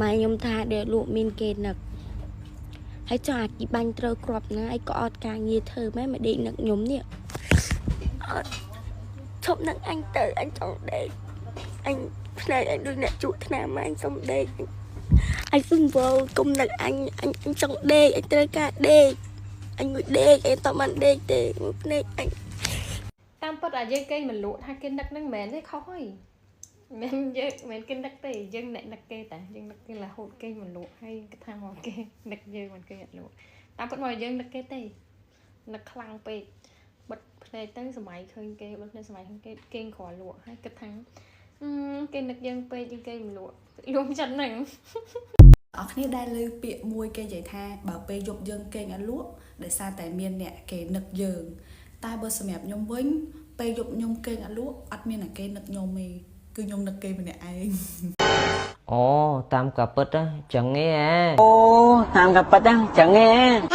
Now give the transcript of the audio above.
ម៉ែខ្ញុំថាដេកលក់មានគេនឹកហើយចង់អាគីបាញ់ត្រូវគ្រាប់ណាអីក៏អត់ការងារធ្វើម៉េចមកដេកនឹកខ្ញុំនេះអត់ឈប់នឹកអញទៅអញចង់ដេកអញភ្នែកអញដូចអ្នកជក់ថ្នាំអញសុំដេកអញសុំវល់កុំនឹកអញអញអញចង់ដេកអញត្រូវការដេកអញមួយដេកអញតបានដេកទេមួយភ្នែកអញ តាមពិតអាយើងគេងមិនលក់ថាគេនឹកហ្នឹងមិនមែនទេខុសហើយមិនយើងមិនគេនឹកទេយើងអ្នកនឹកគេតាយើងនឹកគេរហូតគេមិនលក់ហើយគេថាមកគេនឹកយើងមិនគេអត់លក់តាមពិតមកយើងនឹកគេទេនឹកខ្លាំងពេកបិទភ្នែកទៅសម័យឃើញគេបិទភ្នែកសម័យឃើញគេគេងគ្រាន់លក់ហើយគិតថាគេនឹកយើងពេកយើងគេមិនលក់លួងចិត្តហ្នឹង អរគ្នាដែលឮពាក្យមួយគេនិយាយថាបើពេលយប់យើងគេងអត់លក់ដោយសារតែមានអ្នកគេនឹកយើងតែបើសម្រាប់ខ្ញុំវិញពេលយប់ខ្ញុំគេងអត់លក់អត់មានអ្នកគេនឹកខ្ញុំទេគឺខ្ញុំនឹកគេម្នាក់ឯង អូតាមការពិតចឹងឯង អូតាមការពិតហ្នឹងចឹងឯង។